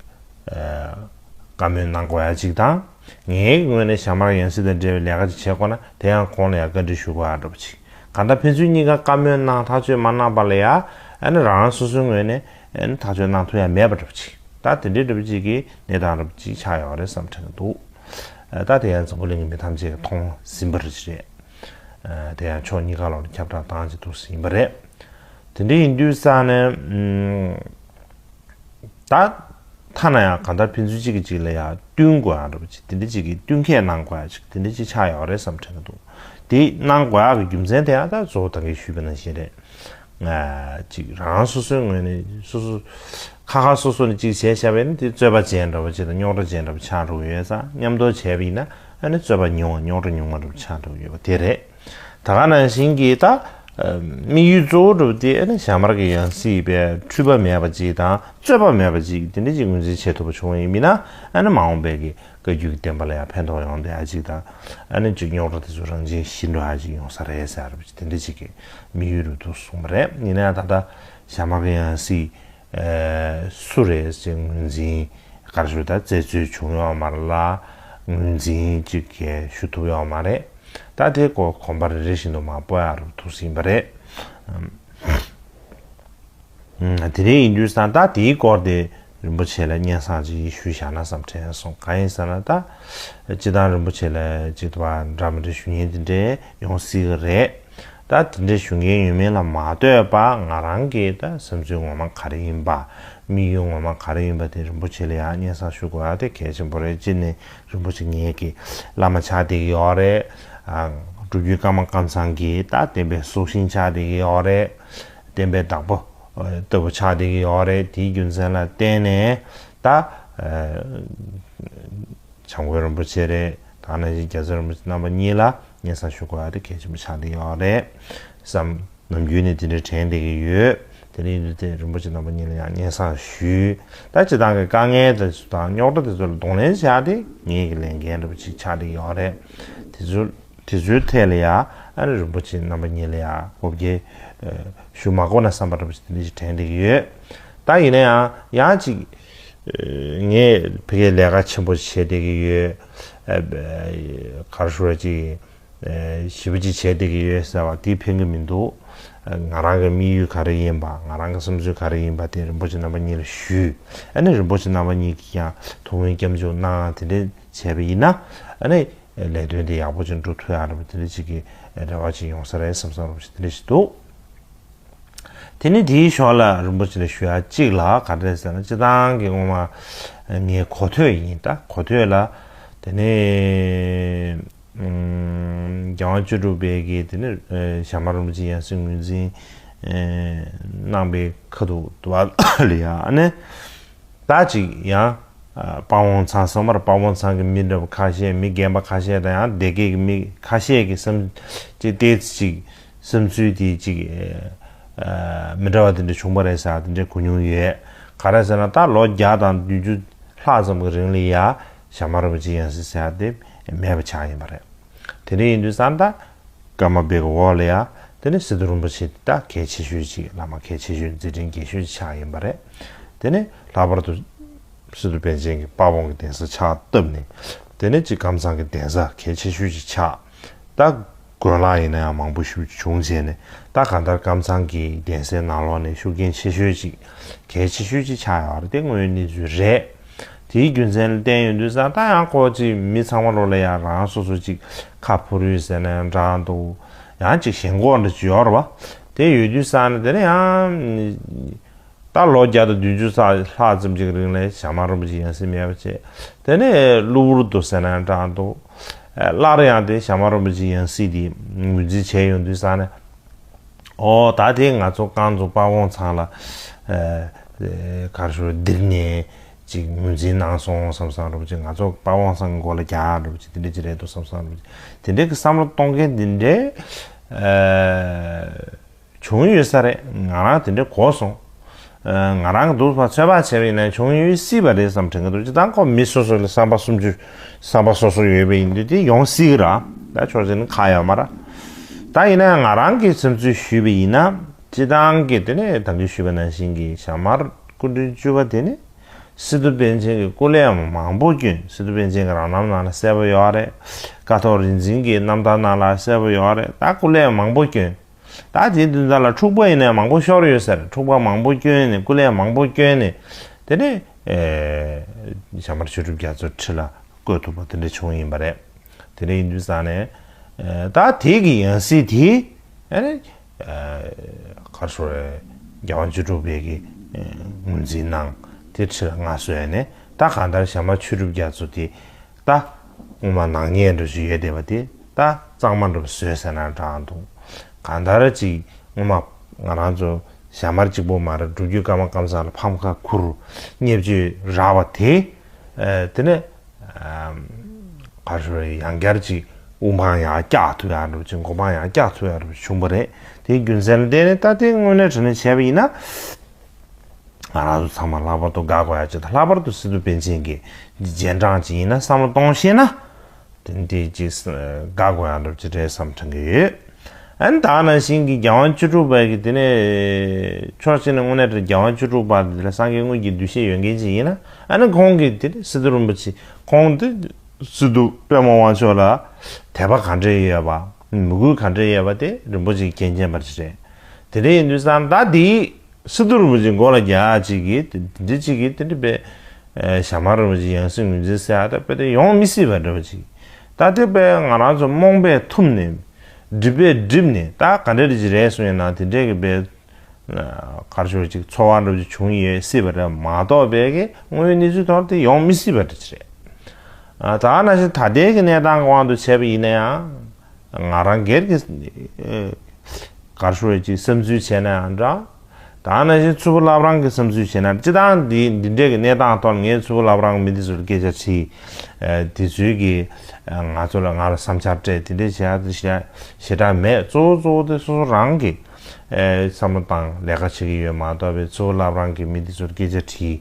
བཀའ་མོལ་གནང་དགོས་ཡ་ཅིག་དང་། ངའི་ངོས་ནས་ཞྭ་དམར་ཡང་སྲིད་དང་འབྲེལ་བའི་ལས་ཀ་ཅིག་བྱེད་དགོས་ན་དེ་ཡང་ཁོང་ལ་ཡང་བཀའ་འདྲི་ཞུ་དགོས་ཨ་འདྲ་པོ་ཅིག་གང་ལྟར་ཕན་ཚུན་གཉིས་ཀ་བཀའ་མོལ་གནང་ཐག་གཅོད་མ་གནང་བ་ལ་ཡ་ཨ་ནི་རང་རང་སོ་སོའི་ངོས་ནས་ཨ་ནི་ཐག་གཅོད་གནང་ཐུབ་ཡ་མེད་པ་འདྲ་པོ་ཅིག་ད་དེ་འདྲའི་འདྲ་པོ་ཅིག་གི་གནས་སྟངས་འདྲ་པོ་ཅིག་ཆགས་ཡོད་རེད་བསམ་དྲན་གྱི་འདུག་ད་དེ་ཡང་འཛམ་བུ་གླིང་གི་མི་ཐམས་ཅད་ཀྱིས་མཐོང་ཟིན་པ་རེད། དེ་ཡང་ཕྱོགས་གཉིས་ཀ་ལོག་ལ་ཁྱབ་བསྒྲགས་བཏང་བྱས་འདུག་ཟིན་པ་རེད། དེ་འདྲ་ཡིན་དུས་ཙང་ནས། ད། ཐ་ན་ཡང་གང་ལྟར་ཕན་ཚུན་གཅིག་གིས་གཅིག་ལ་ཡང་བསྟུན་དགོས་ཡག་འདྲ་པོ་ཅིག་དེ་འདྲ་གཅིག་གིས་བསྟུན་མཁས་གནང་དགོས་ཡག་ཅིག་དེ་འདྲ་གཅིག་ཆགས་ཡོད་རེད་བསམ་དྲན་གྱི་འདུག་དེ་གནང་དགོས་ཡག་གི་རྒྱུ་མཚན་དེ་ཡང་ད་གཙོ་བོ་ད་གིན་ཞུས་པ་ནང་བཞིན་རེད། ཅིག་རང་སོ་སོའི་ངོས་ནས་སོ་སོ་ཁ་ཁ་སོ་སོ་ནས་ཅིག་བྱས་བཞག་པ་ཡིན་ན་དེ་རྩོད་པ་ཅན་འདྲ་པོ་ཅིག་དང་རྙོག་དྲ་ཅན་འདྲ་པོ་ཆགས་འགྲོ་གི་ཡོད་ཙང་མཉམ་དུ་བྱས་པ་ཡིན་ན་ཨ་ནི་རྩོད་པ་ཉུང་བ་རྙོག་དྲ་ཉུང་བ་འདྲ་པོ་ཆགས་འགྲོ་གི་ཡོད་པ་དེ་རེད། ད་ག་ནང་བཞིན་གྱི་ད། དམིགས་ཡུལ་གཙོ་བོ་འདྲ་པོ་དེ་ཨ་ནི་ཞྭ་དམར་གྱི་ཡང་སྲིད་པའི་འཁྲུལ་པ་མེད་པ་ཅིག་དང་རྩོད་པ་མེད་པ་ཅིག་དེ་འདྲ་ཅིག་ངོས་འཛིན་བྱེད་ཐུབ་པ་བྱུང་བ་ཡིན་མིན་ན་ཨ་ནི་མ་འོངས་པའི་གི་བཀའ་བརྒྱུད་ཀྱི་བསྟན་པ་ལ་ཡང་ཕན་ཐོགས་ཡོང་བསྡད་ཡ་ཅིག་དང་ཨ་ནི་ཅིག་རྙོག་དྲ་དེ་ཚོ་རང་བཞིན་ཞི་འགྲོ་ཡ་ཅིག་ཡོང་ས་རེད་ཟེར་བ་ཅིག་དེ་འདྲ་ཅིག་གི་དམིགས་ཡུལ་རུ་འདུག་གསུངས་པ་རེད། ཡིན་ན་ཡང་ད་ལྟ་ཞྭ་དམར་གྱི་ཡང་སྲིད། སུ་རེད་ཅེས་ངོས་འཛིན་ག་རེ་ཞུ་ད་རྩད་གཅོད་བྱུང་ཡོད་མ་རེད་ལ་ངོས་འཛིན་ཅིག་གས་ཞུ་ཐུབ་ཡོད་མ་རེད། ད་དེ་སྐོར་གོམ་པ་རེ་རེ་བཞིན་དུ་མར་སྤོ་ཡག་རུ་ཐུག་ཟིན་པ་རེད། དེ་རིང་ཡིན་དུས་ཙང་ད་དེའི་སྐོར་དེ་རིན་པོ་ཆེ་ལ་སྙན་སེང་ཅིག་ཞུས་བཞག་ན་བསམ་དྲན་སོང་། གང་ཡིན་ཟེར་ན་ད་སྤྱི་བཏང་རིན་པོ་ཆེ་ལ་ཅིག་ད་བར་འདྲ་མི་འདྲ་ཞུ་མཁན་དེ་འདྲས་ཡོང་སྲིད་གི་རེད། ད་དེ་འདྲ་ཞུ་མཁན་ཡོད་མེད་ལ་མ་ལྟོས་པ། ང་རང་གི་ད་བསམ་ཚུལ་ངོ་མ་ག་རེ་ཡིན་པ། དམིགས་ཡུལ་ངོ་མ་ག་རེ་ཡིན་པ་དེ་རིན་པོ་ཆེ་ལ་ཡང་སྙན་སེང་ཞུ་དགོས་ཡ་དེ་གལ་ཆེན་པོ་རེད། གཅིག་ནས་རིན་པོ་ཆེ་ངེད་ཀྱི་བླ་མ་ཆགས་བསྡད་ཀྱི་ཡོད་རེད། ཨ། སྒྲུབ་བརྒྱུད་ཀརྨ་ཀཾ་ཚང་གི་ད་བསྟན་པའི་སྲོག་ཤིང་ཆགས་བསྡད་ཀྱི་ཡོད་རེད། བསྟན་པའི་བདག་པོ་ལྟ་བུ་ཆགས་བསྡད་ཀྱི་ཡོད་རེད། དེའི་རྒྱུ་མཚན་ལ་བརྟེན་ནས་ད་ཨ། བྱམས་མགོན་རིན་པོ་ཆེ་རེད། ད་ནང་བཞིན་རྒྱལ་སྲས་རིན་པོ་ཆེ་རྣམ་པ་གཉིས་ལ་སྙན་སེང་ཞུ་དགོས་ཡ་དེ་གལ་ཆེན་པོ་ཆགས་བསྡད་ཀྱི་ཡོད་རེད་བསམ། ནམ་རྒྱུན་ནས་དེ་འདྲའི་དྲན་བསྡད་ཀྱི་ཡོད། དེ་འདྲ་ཡིན་དུས་དེ་རིན་པོ་ཆེ་རྣམ་པ་གཉིས་ལ་ཡང་སྙན་སེང་ཞུས། ད་སྤྱིར་བཏང་གི་དཀའ་ངལ་དེ་ཚོ་དང་རྙོག་དྲ་དེ་ཚོ་ལ་གདོང་ལེན་བྱ་དེ་ངེད་ཀྱི་ལས་འགན་འདྲ་པོ་ཅིག་ཆགས་བསྡད་ཀྱི་ཡོད་རེད། དེ་ཚོ་དེ་ཚོའི་ཐད་ལ་ཡང་ཨ་ནི་རིན་པོ་ཆེ་རྣམ་པ་གཉིས་ལ་ཡང་གོ་བརྡ་ཞུ་མ་དགོས་ན་བསམ་པ་འདྲ་པོ་ཅིག་དེ་འདྲ་ཞིག་དྲན་བསྡད་ཀྱི་ཡོད། ད་ཡིན་ན་ཡང་ཡང་ཅིག་ངས་ཕ་གིར་ལས་ཀ་ཆེན་པོ་བྱས་བསྡད་ཀྱི་ཡོད། ག་རེ་ཞུ་བ་ཅིག་ཞེ་པོ་ཅིག་བྱས་བསྡད་ཀྱི་ཡོད་ཟེར་བ་དེ་ཕན་གྱི་མི་འདུག་ང་རང་གི་དམིགས་ཡུལ་ག་རེ་ཡིན་པ། ང་རང་གི་བསམ་ཚུལ་ག་རེ་ཡིན་པ་དེ་རིན་པོ་ཆེ་རྣམ་པ་གཉིས་ལ་ཞུས། ཨ་ནི་རིན་པོ་ཆེ་རྣམ་པ་གཉིས་ཀྱིས་ཀྱང་ཐུགས་སྨོན་སྐྱབས་འཇུག་གནང་། དེ་འདྲ་བྱས་པ་ཡིན་ན་ཨ་ནི་ལས་དོན་དེ་ཡག་པོ་ཅིག་འགྲུབ་ཐུབ་ཡག་འདྲ་པོ་དེ་འདྲ་ཅིག་གི་རེ་བ་ཅིག་ཡོང་ས་རེད་བསམ་བསམ་འདྲ་པོ་ཅིག་དེ་འདྲ་ཞིག་འདུག་དེ་ནས་དེའི་ཞོར་ལ་རིན་པོ་ཆེ་ལ་ཞུ་ཡ་གཅིག་ལ་ག་རེ་ཟེར་ན། སྤྱིར་བཏང་གི་སྔོན་མ་ངའི་གོ་ཐོས་ཡིན། ད་གོ་ཐོས་ལ་དེ་ནས་ཨམ། རྒྱལ་དབང་བཅུ་དྲུག་པའི་གི་དེ་ནས་ཨ་ཞྭ་དམར་རིན་པོ་ཆེ་ཡང་སྲིད་ངོས་འཛིན་ཨ་གནང་པའི་ཁ་ཐུག་ཏུ་བ་ལ་ཡ་ཨ་ནི། ད་ཅིག་ཡང་ཨ་དཔའ་བོ་ཚང་སོག་མར་དཔའ་བོ་ཚང་གི་མི་འདྲ་པོ་ཁ་ཤས། མི་རྒན་པ་ཁ་ཤས་དང་ཡང་སྡེ་དགེ་གི་མི་ཁ་ཤས་ཀྱི་བསམ་ཅིག་ཏོག་ཙམ་ཅིག་བསམ་ཚུལ་དེ་ཅིག་ཨ་མི་འདྲ་བ་དེ་འདྲ་བྱུང་བ་རེད་ཟེར་དེ་འདྲ་གོ་མྱོང་ཡོད། ག་རེ་ཟེར་ན་ད་ལོ་བརྒྱ་དང་བདུན་ཅུ་ལྷག་ཙམ་གྱི་རིང་ལ་ཡ་ཞྭ་དམར་རིན་པོ་ཆེ་ཡང་སྲིད་ཟེར་དེ་མེད་པ་ཆགས་ཡིན་པ་རེད། དེ་འདྲ་ཡིན་དུས་ཙང་ད་ཀརྨ་པའི་གི་འོག་ལ་ཡ་དེ་ནས་སི་ཏུ་རིན་པོ་ཆེ་ད་གལ་ཆེ་ཤོས་ཅིག་བླ་མ་གལ་ཆེ་ཤོས་མཛད་འཕྲིན་རྒྱས་ཤོས་ཅིག་ཆགས་ཡིན་པ་རེད། དེ་ནས་ལྷག་པར་དུ་སི་ཏུ་པཎ་ཆེན་གྱི་དཔའ་དབང་གི་གདན་ས་ཕྱག་བཏབ་ནས་དེ་ནས་ཅིག་ཀཾ་ཚང་གི་གདན་ས་གལ་ཆེ་ཤོས་ཅིག་ཆགས། ད་དགོན་ལག་ཡིན་ན་ཡང་མང་པོ་ཞིག་བྱུང་བྱས་ནས་ད་གང་ལྟར་ཀཾ་ཚང་གི་གདན་སའི་ནང་ལོགས་ནས་ཤུགས་རྐྱེན་ཆེ་ཤོས་ཅིག་གལ་ཆེ་ཤོས་ཅིག་ཆགས་ཡོད་རེད། དེ་དངོས་ཡོད་གནས་ཚུལ་རེད། དེའི་རྒྱུ་མཚན་ལ་བརྟེན་ཡོང་དུས་ཙང་ད་ཡང་ཁོ་ཅིག་མི་ཚང་མ་ལོ་ལ་ཡང་རང་སོ་སོ་ཅིག་ཁ་ཕོ་རུས་ཟེར་ན་ཡང་འདྲ་འདུག་ཡང་ཅིག་ཞེན་ཁོག་འདྲ་ཅིག་ཡོད་རེད་བ། དེ་ཡོད་དུས་ཙང་ནས་དེ་ནས་ཡང་ད་ལོ་བརྒྱ་དང་བདུན་ཅུ་ཙམ་ལྷག་ཙམ་ཅིག་རིང་ལ་ཞྭ་དམར་རིན་པོ་ཆེ་ཡང་སྲིད་མེད་པ་བྱས། དེ་ནས་གློ་བུར་དུ་ཟེར་ན་ཡང་འདྲ་འདུག་སླར་ཡང་དེ་ཞྭ་དམར་རིན་པོ་ཆེ་ཡང་སྲིད་དེ་ངོས་འཛིན་བྱས་ཡོང་དུས་ཙང་ནས། ཨོ་ད་དེ་ང་ཚོ་རྐང་འཛུགས་དཔའ་བོ་ཚང་ལ་ཨ་ག་རེ་ཞུ་འདིར་ནས་ཅིག་ངོས་འཛིན་གནང་སོང་བསམ་བསམ་འདྲ་པོ་ཅིག་ང་ཚོ་དཔའ་བོ་ཚང་གི་མགོ་ལ་རྒྱག་འདྲ་པོ་ཅིག་དེ་འདྲ་ཅིག་རེད་འདུག་བསམ་བསམ་འདྲ་པོ་ཅིག་དེ་འདྲའི་གི་བསམ་བློ་གཏོང་མཁན་འདི་འདྲའི་ཨ་བྱུང་ཡོད་ས་རེད། ང་རང་དེ་འདྲའི་གོ་སོང་། ཨ་ང་རང་གི་འདུག་པ་ཚོད་དཔག་བྱས་པ་ཡིན་ན་བྱུང་ཡོད་སྲིད་པ་རེད་བསམ་དྲན་གི་འདུག་སྤྱིར་བཏང་ཁོ་མི་སོ་སོ་ལ་བསམ་པ་སུམ་ཅུ་བསམ་པ་སོ་སོ་ཡོད་པ་ཡིན་དུས་དེ་ཡོང་སྲིད་གི་ར། ད་ཕྱོགས་གཅིག་ནས་ཁག་ཡོད་མ་རེད། ད་ཡིན་ན་ང་རང་གི་བསམ་ཚུལ་ཞུས་པ་ཡིན་ན་སྤྱིར་བཏང་གི་དེ་ནས་ད་གིན་ཞུས་པ་ནང་བཞིན་གྱི་ཞྭ་དམར་སྐུ་ཕྲེང་བཅུ་པ་དེ་ནི་སི་ཏུ་པཎ་ཆེན་གྱི་སྐུ་ལས་མང་པོ་བསྐྱོན། སི་ཏུ་པཎ་ཆེན་གྱི་རང་རྣམ་ནང་ལ་གསལ་པོ་ཡོད་རེད། ཀཿཐོག་རིག་འཛིན་གྱི་རྣམ་ཐར་ནང་ལ་གསལ་པོ་ཡོད་རེད། ད་སྐུ་ལས་མང་པོ་བསྐྱོན། ད་དེའི་མདུན་ཐང་ལ་འཁྲུག་པ་ཡིན་ནའི་མང་པོ་ཤོར་ཡོད་ཟེར། འཁྲུག་པ་མང་པོ་བསྐྱོན་ནས་སྐུ་ལས་མང་པོ་བསྐྱོན་ནས་དེ་ནས་ཨེ་ཞྭ་དམར་ཆོས་གྲུབ་རྒྱ་མཚོ་ཁྲི་ལ་བཀོད་ཐུབ་པ་དེ་འདྲ་བྱུང་ཡིན་པ་རེད། དེ་འདྲ་ཡིན་དུས་ཙང་ནས་ཨེ་ད་དེ་གི་ཡང་སྲིད་དེ་ཨེ་ནས་ཨེ་ག་རེ་ཞུ་རེད། རྒྱལ་དབང་བཅུ་དྲུག་པའི་གི་ཨེ་ངོས་འཛིན་གནང་། དེ་ཁྲི་ལ་མངའ་གསོལ་ནས་ད་གང་ལྟར་ཞྭ་དམར་ཆོས་གྲུབ་རྒྱ་མཚོ་དེ། ད་སྔོན་མ་ནག་ཉེས་འདྲ་ཞིག་ཡོད་བསྡད་པ་དེ་ད་གཙང་མ་འདྲ་བཟོས་ཟེར་ན་འདྲ་འདུག་གང་ལྟར་ཅིག་སྔོན་མ་ང་རང་ཚོ་ཞྭ་དམར་གཅིག་པོ་མ་རེད། སྒྲུབ་བརྒྱུད་ཀརྨ་ཀཾ་ཚང་ལ་ཕམ་ཁ་ཁུར་བརྙས་བཅོས་རག་པ་དེ་ཨ་དེ་ནས་ཨམ་ག་རེ་ཞུ་རེད། ཡང་བསྐྱར་ཅིག་དབུ་འཕང་ཡང་བཀྱག་ཐུབ་ཡག་འདྲ་ཅིག་མགོ་འཕང་ཡང་བཀྱག་ཐུབ་ཡག་འདྲ་བྱུང་བ་རེད། དེའི་རྒྱུ་མཚན་ལ་བརྟེན་ནས་ད་དེ་དངོས་གནས་དྲང་གནས་བྱས་པ་ཡིན་ན། ང་རང་ཚོ་ཚང་མ་ལྷག་པར་དུ་དགའ་དགོས་ཡ་ཅིག་དང་། ལྷག་པར་དུ་སི་ཏུ་པཎ་ཆེན་གྱི་རྗེས་འབྲང་ཅིག་ཡིན་ན་བསམ་བློ་གཏོང་ཤེས་ན། དེ་འདི་ཅིག་དགའ་དགོས་ཡ་འདྲ་ཅིག་རེད་བསམ་དྲན་གྱི་ཡོད། ཨ་ནི་ད་ག་ནང་བཞིན་གྱི་རྒྱལ་དབང་བཅུ་དྲུག་པ་གི་དེ་ནས་ཕྱོགས་གཅིག་ནས་དངོས་གནས་དྲང་རྒྱལ་དབང་བཅུ་དྲུག་པ་དེ་ལ་སངས་རྒྱས་དངོས་ཀྱི་འདུ་ཤེས་ཡོད་མཁན་ཅིག་ཡིན་ན། ཨ་ནི་ཁོང་གིས་དེ་ནས་སི་ཏུ་རིན་པོ་ཆེ་ཁོང་དེ་སི་ཏུ་པདྨ་དབང་ཕྱུག་ལ་དད་པ་ག་འདྲས་ཡོད་པ། མོས་གུས་ག་འདྲས་ཡོད་པ་དེ་རིན་པོ་ཆེས་མཁྱེན་མཁྱེན་པ་ཅིག་རེད། དེ་འདྲ་ཡིན་དུས་ཙང་ད་དེའི་སི་ཏུ་རིན་པོ་ཆེ་མགོ་ལ་རྒྱག་ཅིག་གིས་དེ་འདྲ་ཅིག་གིས་དེ་འདྲ་པའི་ཨེ་ཞྭ་དམར་རིན་པོ་ཆེ་ཡང་སྲིད་ངོས་འཛིན་ཟེར་ཡ་ད་དཔེ་དེ་ཡོང་མི་སྲིད་པ་འདྲ་བ་ཅིག་ད་དེ་པའི་ང་རང་ཚོ་རྨོངས་པས་ཐུམ་ནས་ སྒྲིབ་པས་བསྒྲིབས་ནས་ད་ག་འདྲ་ཅིག་རེད་གསུངས་ཡིན་ན་དེ་འདྲས་ཀྱི་དཔེ་གར་ཞོར་ཅིག་ཚོར་བ་འདྲ་ཅིག་བྱུང་ཡོད་སྲིད་པ་རེད་མ་གཏོགས་པའི་གི་དངོས་ཡོད་གནས་ཚུལ་ཐོག་དེ་ཡོང་མི་སྲིད་པ་འདྲ་ཅིག་རེད། ད་ནང་བཞིན་ད་ལྟའི་གི་གནས་སྟངས་དབང་དུ་བྱས་པ་ཡིན་ན་ཡང་། ང་རང་སྒེར་གྱི་གར་ཞོར་ཅིག་བསམ་ཚུལ་བྱས་ན་ཡང་འདྲ། ད་ནང་བཞིན་མཚུར་ཕུ་བླ་བྲང་གི་བསམ་ཚུལ་བྱས་ན་སྤྱི་བཏང་འདི་འདི་འདྲས་ཀྱི་གནས་སྟངས་ཐོག་ངས་མཚུར་ཕུ་བླ་བྲང་གི་མི་འདི་ཚོར་སྐད་ཆ་དྲིས། དེ་ཚོའི་གི་ང་ཚོ་ལ་ང་ལ་བསམ་འཆར་སྤྲད་དེ་འདྲས་བྱས་ཡ་དེ་ཞེ་དྲག་མེད། གཙོ་བོ་གཙོ་བོ་དེ་སོ་སོ་རང་གི་བསམ་བློ་བཏང་ལས་ཀ་བྱེད་ཀྱི་ཡོད་མ་གཏོགས་པའི་མཚུར་ཕུ་བླ་བྲང་གི་མི་འདི་ཚོར་སྐད་ཆ་དྲིས།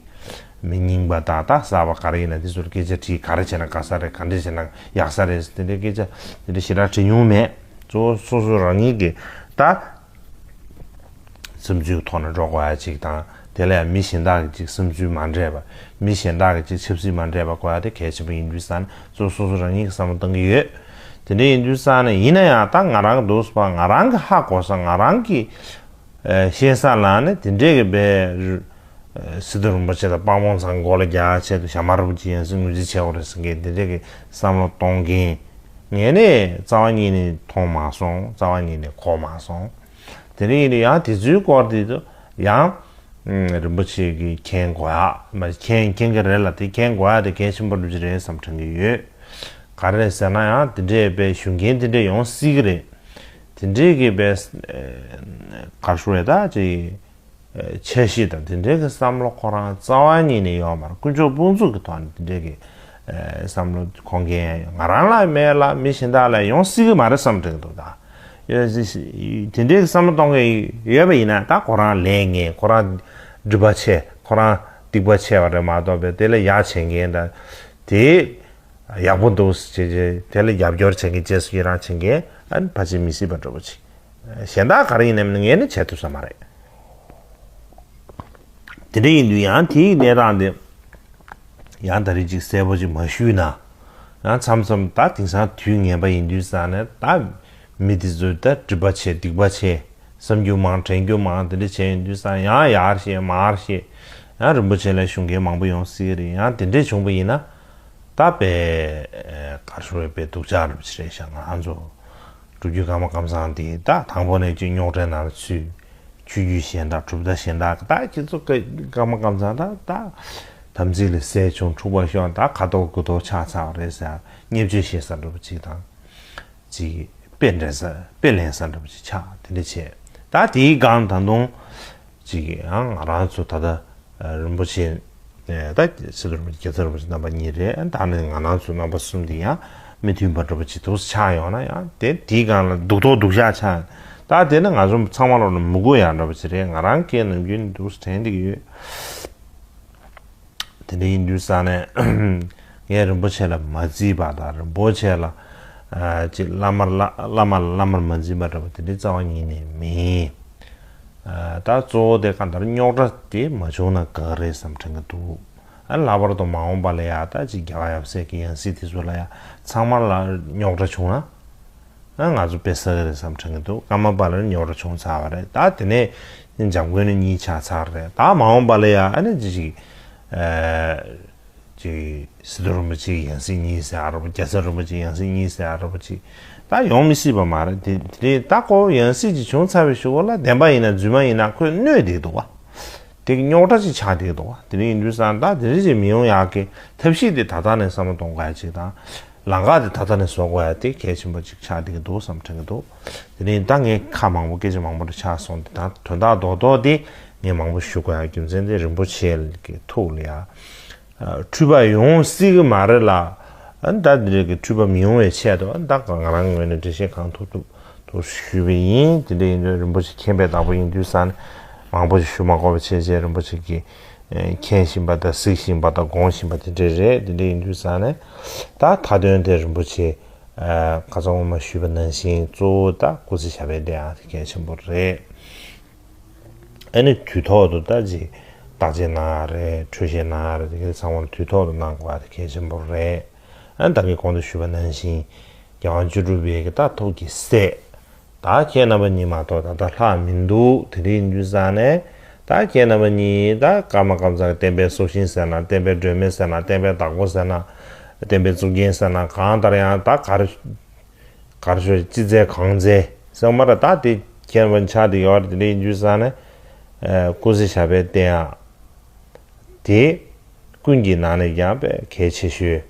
མི་རྙིང་པ་དང་ད་གསར་པ་ག་རེ་ཡིན་ན་དེ་ཚོར་སྐད་ཆ་དྲིས། ག་རེ་བྱས་ན་དགའ་ས་རེད། ག་འདྲ་བྱས་ན་ཡག་ས་རེད། དེ་འདྲའི་སྐད་ཆ་དེ་འདྲ་ཞེ་དྲག་དྲིས་མྱོང་མེད། གཙོ་བོ་སོ་སོ་རང་ཉིད་ཀྱི་ད་བསམ་ཚུལ་གྱི་ཐོག་ནས་འགྲོ་དགོས་ཡ་ཅིག་དང་དེ་ལ་ཡང་མི་གཞན་དག་གི་ཅིག་བསམ་ཚུལ་མ་འདྲེས་པ། མི་གཞན་དག་གི་ཅིག་ཆབ་སྲིད་མ་འདྲེས་པ་དགོས་ཡ་དེ་གལ་ཆེན་པོ་ཡིན་དུས་ཙང་ནས་གཙོ་བོ་སོ་སོ་རང་ཉིད་ཀྱི་བསམ་བློ་གཏོང་གི་ཡོད། དེ་འདྲ་ཡིན་དུས་ཙང་ནས་ཡིན་ན་ཡང་ད་ང་རང་གི་འདུག་སེ་ང་རང་གི་ཧ་གོ་ས་ང་རང་གི་ཨེ་ཤེས་ས་ལ་ནི་དེ་འདྲས་ཀྱི་བའི་རུ་ཨེ་སི་ཏུ་རིན་པོ་ཆེ་དང་དཔལ་མོ་ཚང་མགོ་ལ་རྒྱག་ཆེད་དུ་ཞྭ་དམར་རིན་པོ་ཆེ་ཡང་སྲིད་ངོས་འཛིན་བྱེད་དགོས་རེད་ཟེར་མཁན་དེ་འདྲས་ཀྱི་བསམ་བློ་གཏོང་མཁན་ངས་ནི་རྩ་བ་ཉིད་ནས་མཐོང་མ་སོང་། རྩ་བ་ཉིད་ནས་གོ་མ་སོང་། དེ་འདྲ་ཡིན་དུས་ཡང་དེ་ཚོའི་སྐོར་དེ་ཚོ་ཡང་ཨ་རིན་པོ་ཆེ་གིས་མཁྱེན་དགོས་ཡ་མ་མཁྱེན་མཁྱེན་གྱི་རེད་ལ། དེ་མཁྱེན་དགོས་ཡ་དེ་གལ་ཆེན་པོ་འདྲ་ཅིག་རེད་བསམ་དྲན་གྱི་ཡོད། ག་རེ་ཟེར་ན་ཡང་དེ་འདྲས་བའི་ཞུ་མཁན་དེ་འདྲས་ཡོང་སྲིད་ཀྱི་རེད། དེ་འདྲས་ཀྱི་བའི་གར་ཞུ་བའི་ད་ཅིག་ཨེ་འཆར་གཞི་དང་དེ་འདྲའི་གི་བསམ་བློ་ཁོ་རང་རྩ་བ་ཉིད་ནས་ཡོད་མ་རེད། དཀོན་མཆོག་དཔུང་འཛུགས་ཀྱི་ཐོག་ནས་དེ་འདྲའི་གི་ཨེ་བསམ་བློ་ཁོང་གིས་ང་རང་ལ་མེད་ལ་མི་གཞན་དག་ལ་ཡོང་སྲིད་གི་མ་རེད་བསམ་དྲན་གི་འདུག་ད་ཡོད་སྲིད་དེ་འདྲའི་གི་བསམ་བློ་གཏོང་གི་ཡོད་པ་ཡིན་ན་ད་ཁོ་རང་ལས་ངན། ཁོ་རང་སྒྲིབ་པ་ཆེ། ཁོ་རང་སྡིག་པ་ཆེ་བ་རེད་མ་གཏོགས་པའི་དེ་ལ་ཡག་བྱེད་མཁན་དང་དེ། ཡག་པོ་འདུག་ཟེར་བྱས་བྱས་དེ་ལ་རྒྱབ་སྐྱོར་བྱེད་མཁན་རྗེས་སུ་ཡི་རང་བྱེད་མཁན་ཨ་ནི་ཕལ་ཆེར་མི་སྲིད་པ་འདྲ་པོ་ཅིག་གཞན་དག་ག་རེ་ཡིན་ནའི་ངས་ནི་བྱེད་ཐུབ་ས་མ་རེད། དེ་འདྲ་ཡིན་དུས་ཡང་དེའི་གནས་སྟངས་དེ་ཡང་ད་རེས་ཅིག་གསལ་པོ་ཅིག་མ་ཞུས་ན། ཡང་མཚམས་མཚམས་ད་དེང་སང་དུས་ངན་པ་ཡིན་དུས་ཙང་ནས་ད་མི་དེ་ཚོས་ད་སྒྲིབ་པ་ཆེ་སྡིག་པ་ཆེ་བསམ་རྒྱུ་མང་དྲན་རྒྱུ་མང་དེ་འདྲ་བྱས་ཡིན་དུས་ཙང་ཡང་ཡར་བཤད་མར་བཤད་ཡང་རིན་པོ་ཆེ་ལ་ཞུ་མཁན་མང་པོ་ཡོང་སྲིད་རེད། ཡང་དེ་འདྲ་བྱུང་པ་ཡིན་ན། ད་དཔེ་གར་ཞུ་བའི་དཔེ་སྡུག་ཅག་འདྲ་པོ་ཅིག་རེད་ཤག་ང་རང་ཚོ་སྒྲུབ་བརྒྱུད་ཀརྨ་ཀཾ་ཚང་འདི་ད་དང་པོ་ནས་ཅིག་རྙོག་དྲའི་ནང་ལ་ཚུད། ཆོས་བརྒྱུད་གཞན་དང་གྲུབ་མཐའ་གཞན་དག་ད་ཁྱེད་ཚོ་ཀརྨ་ཀཾ་ཚང་ད་ད་དམ་ཚིག་ལས་ཟད་བྱུང་འཁྲུག་པ་ཤོར། ད་ཁ་དོག་དགུ་དོག་ཆགས་ཚར་བ་རེད་ཟེར་བརྙས་བཅོས་བྱེད་ས་འདྲ་པོ་ཅིག་དང་། ཅིག་དཔེ་འདྲེན་ས་དཔེ་ལེན་ས་འདྲ་པོ་ཅིག་ཆགས་དེ་འདྲ་བྱས། ད་དེའི་སྒང་ད་དུང་ཅིག་ཡང་ང་རང་ཚོ་ད་ལྟ་རིན་པོ་ཆེ་ད་སི་ཏུ་རིན་པོ་ཆེ་རྒྱལ་ཚབ་རིན་པོ་ཆེ་རྣམ་པ་གཉིས་རེད། ད་ནི་ང་རང་ཚོ་རྣམ་པ་གསུམ་དེ་ཡང་མི་མཐུན་པ་འདྲ་པོ་ཅིག་འདུག་ཆགས་ཡོང་ན་ཡང་དེ་དེའི་སྒང་ལ་སྡུག་ཐོག་སྡུག་ཤག་ཆགས། ད་དེ་ནི་ང་ཚོ་ཚང་མ་ལོག་ནས་མི་དགོས་ཡག་འདྲ་པོ་ཅིག་རེད། ང་རང་སྐད་ནམ་རྒྱུན་འདུག་དྲན་བསྡད་ཀྱི་ཡོད། དེ་འདྲ་ཡིན་དུས་ཙང་ནས་ངས་རིན་པོ་ཆེ་ལ་མ་བརྩིས་པ་དང་རིན་པོ་ཆེ་ལ་ཨ་ཅིག་བླ་མར་བླ་བླ་མ་ལ་བླ་མར་མ་འཛིན་པ་འདྲ་པོ་དེ་འདྲའི་རྩ་བ་ཉིད་ནས་མིན། ཨ་ད་གཙོ་བོ་དེ་གང་ལྟར་རྙོག་དྲ་དེ་མ་བྱུང་ན་དགའ་རེད་བསམ་དྲན་གྱི་འདུག་ཨ་ལྷག་པར་དུ་མ་འོངས་པ་ལ་ཡ་ད་ཅིག་རྒྱལ་བ་ཡབ་སྲས་ཀྱི་ཡང་སྲིད་དེ་ཚོ་ལ་ཡ་ཚང་མ་ལ་རྙོག་དྲ་བྱུང་ན། ང་ཚོ་དཔེ་བསགས་ཀྱི་རེད་བསམ་དྲན་གྱི་འདུག་ཀརྨ་པ་ལ་རྙོག་དྲ་བྱུང་ཚར་བ་རེད། ད་དེ་ནས་འཇམ་མགོན་ནི་གཉིས་ཆགས་ཚར་རེད། ད་མ་འོངས་པ་ལ་ཡ་ཨ་ནི་ཅི་ཞིག་ཨ་ཅིག་སི་ཏུ་རིན་པོ་ཆེའི་ཡང་སྲིད་གཉིས་ཟེར་ཨ་རོ་པ། རྒྱལ་ཚབ་རིན་པོ་ཆེའི་ཡང་སྲིད་གཉིས་ཟེར་ཨ་རོ་པ་ཅིག་ད་ཡོང་མི་སྲིད་པ་མ་རེད། དེ་དེ་རེད། ད་ཁོ་ཡང་སྲིད་ཅིག་བྱུང་ཚར་བའི་གཞུག་གུ་ལ་བདེན་པ་ཡིན་ན་རྫུན་མ་ཡིན་ན་ཁོས་གནོད་བསྡད་འདུག་བ། དེ་གི་རྙོག་དྲ་ཅིག་ཆགས་བསྡད་འདུག་བ། དེ་འདྲ་ཡིན་དུས་ཙང་ད་དེ་འདྲ་ཅིག་མི་ཡོང་ཡག་གི་ཐབས་ཤེས་དེ་ད་ལྟ་ནས་བསམ་བློ་གཏོང་དགོས་ཡ་ཅིག་དང་། ལམ་ཁ་དེ་ད་ལྟ་ནས་བཟོ་དགོས་ཡ་དེ་གལ་ཆེན་པོ་ཅིག་ཆགས་བསྡད་ཀྱི་འདུག་བསམ་དྲན་གྱི་འདུག་དེ་ནས་ད་ངས་ཁ་མང་པོ་སྐད་ཆ་མང་པོ་འདྲ་ཆགས་སོང་། དེ་ད་དོན་དག་རྡོག་རྡོག་དེ་ངས་མང་པོ་ཞུ་དགོས་ཡ་རྒྱུ་མཚན་དེ་རིན་པོ་ཆེ་གི་ཐུགས་ལ་ཡ་འཁྲུལ་པ་ཡོང་སྲིད་གི་མ་རེད་ལ། ད་འདི་འདྲ་གི་འཁྲུལ་པ་མི་ཡོང་བའི་ཆེད་དུ་ད་ང་རང་ངོས་ནས་འགྲེལ་བཤད་གང་ཐུབ་ཐུབ་དུ་ཞུས་པ་ཡིན། དེ་འདྲ་ཡིན་དུས་རིན་པོ་ཆེ་མཁྱེན་པའི་བདག་པོ་ཡིན་དུས་ཙང་ནས་མང་པོ་ཞིག་ཞུ་མ་དགོས་པ་བྱས་བྱས་རིན་པོ་ཆེ་གིས་མཁྱེན་བཞིན་པ་དང་གཟིགས་བཞིན་པ་དང་དགོངས་བཞིན་པ་དེ་འདྲ་རེད། དེ་འདྲ་ཡིན་དུས་ཙང་ནས་ད་མཐའ་དོན་དེ་རིན་པོ་ཆེ་ཁ་སང་སྔོན་མ་ཞུས་པ་ནང་བཞིན་གཙོ་བོ་ད་སྐུ་ཚེ་ཞབས་པད་བརྟན་ཡག་དེ་གལ་ཆེན་པོ་རེད། ཨ་ནི་དུས་ཐོག་ཏུ་ད་ཅིག་བརྟག་དཔྱད་གནང་ཡག་རེད། འཕྲོད་བཞེས་གནང་ཡག་རེད། དེ་གའི་ཚང་མ་ལ་དུས་ཐོག་ཏུ་གནང་དགོས་ཡག་དེ་གལ་ཆེན་པོ་རེད། ཨ་ནི་ད་གིན་གོང་དུ་ཞུས་པ་ནང་བཞིན་རྒྱལ་དབང་བཅུ་དྲུག་པའི་གི་ད་ཐུགས་ཀྱི་སྲས། ད་ཁྱེད་རྣམ་པ་གཉིས་མ་གཏོགས་ད་ལྟ་ལྷག་མི་འདུག་དེ་འདྲ་ཡིན་དུས་ཙང་ནས་ད་ཁྱེད་རྣམ་པ་གཉིས་ད་ཀརྨ་ཀཾ་ཚང་གི་བསྟན་པའི་སྲོག་ཤིང་ཟེར་ན། བསྟན་པའི་སྒྲོན་མེ་ཟེར་ན། བསྟན་པའི་བདག་པོ་ཟེར་ན། བསྟན་པའི་གཙུག་རྒྱན་ཟེར་ན། གང་ལྟར་ཡང་ད་ག་རེ་ གར་ཤོར་ཅི་མཛད་གང་མཛད་ཟེར་མ་ར་ད་དེ་མཁྱེན་པ་ཆགས་བསྡད་ཡོད་རེད། དེ་འདྲ་ཡིན་དུས་ཙང་ནས་སྐུ་ཚེ་ཞབས་པད་བརྟན་ཡག་དེ་ཀུན་གྱི་ནང་ནས་ཀྱང་དཔེ་གལ་ཆེ་ཤོས་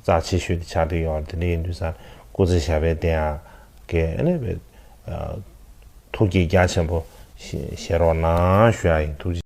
རྩ་ཆེ་ཤོས་དེ་ཆགས་བསྡད་ཡོད་རེད། དེ་འདྲ་ཡིན་དུས་ཙང་སྐུ་ཚེ་ཞབས་པད་བརྟན་ཡག་གི་ཨ་ནི་དཔེ་ཐུགས་རྗེ་རྒྱ་ཆེན་པོ་བཞེས་རོགས་གནང་ཞུ་ཡག་ཡིན། ཐུགས་རྗེ།